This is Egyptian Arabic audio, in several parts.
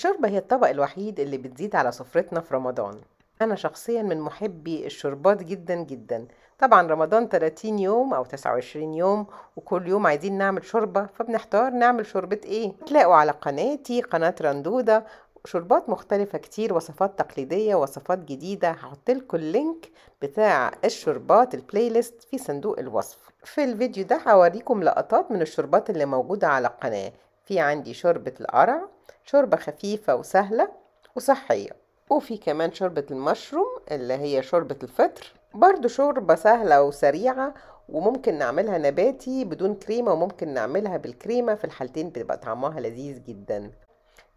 الشوربة هي الطبق الوحيد اللي بتزيد على سفرتنا في رمضان. أنا شخصيا من محبي الشوربات جدا جدا. طبعا رمضان 30 يوم أو 29 يوم، وكل يوم عايزين نعمل شوربة، فبنحتار نعمل شوربة إيه. تلاقوا على قناتي قناة رندودة شوربات مختلفة كتير، وصفات تقليدية وصفات جديدة. هحط لكم ال link بتاع الشوربات ال playlist في صندوق الوصف. في الفيديو ده هوريكم لقطات من الشوربات اللي موجودة على القناة. في عندي شوربة القرع، شوربة خفيفة وسهلة وصحية، وفي كمان شوربة المشروم اللي هي شوربة الفطر، برضو شوربة سهلة وسريعة، وممكن نعملها نباتي بدون كريمة وممكن نعملها بالكريمة، في الحالتين بتبقى طعمها لذيذ جدا.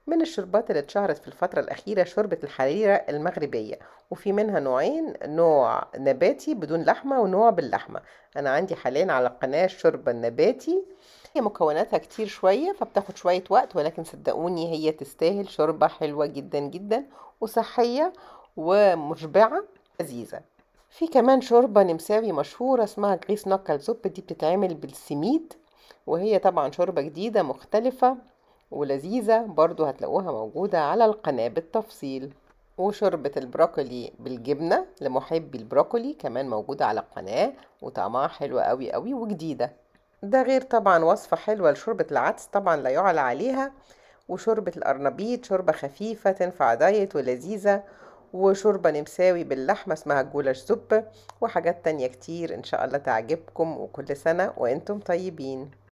من الشوربات اللي اتشهرت في الفترة الأخيرة شوربة الحريرة المغربية، وفي منها نوعين، نوع نباتي بدون لحمة ونوع باللحمة. أنا عندي حاليا على القناة الشوربة النباتي، هي مكوناتها كتير شوية فبتاخد شوية وقت، ولكن صدقوني هي تستاهل. شوربة حلوة جدا جدا وصحية ومشبعة لذيذة. في كمان شوربة نمساوي مشهورة اسمها Grießnockerlsuppe، دي بتتعمل بالسميد، وهي طبعا شوربة جديدة مختلفة ولذيذة، برضو هتلاقوها موجودة على القناة بالتفصيل. وشوربة البروكولي بالجبنة لمحبي البروكولي كمان موجودة على القناة، وطعمها حلو قوي قوي وجديدة. ده غير طبعا وصفة حلوة لشوربة العدس طبعا لا يعلى عليها، وشوربة القرنبيط شوربة خفيفة تنفع diet ولذيذة، وشوربة نمساوي باللحمة اسمها Gulaschsuppe، وحاجات تانية كتير إن شاء الله تعجبكم. وكل سنة وإنتم طيبين.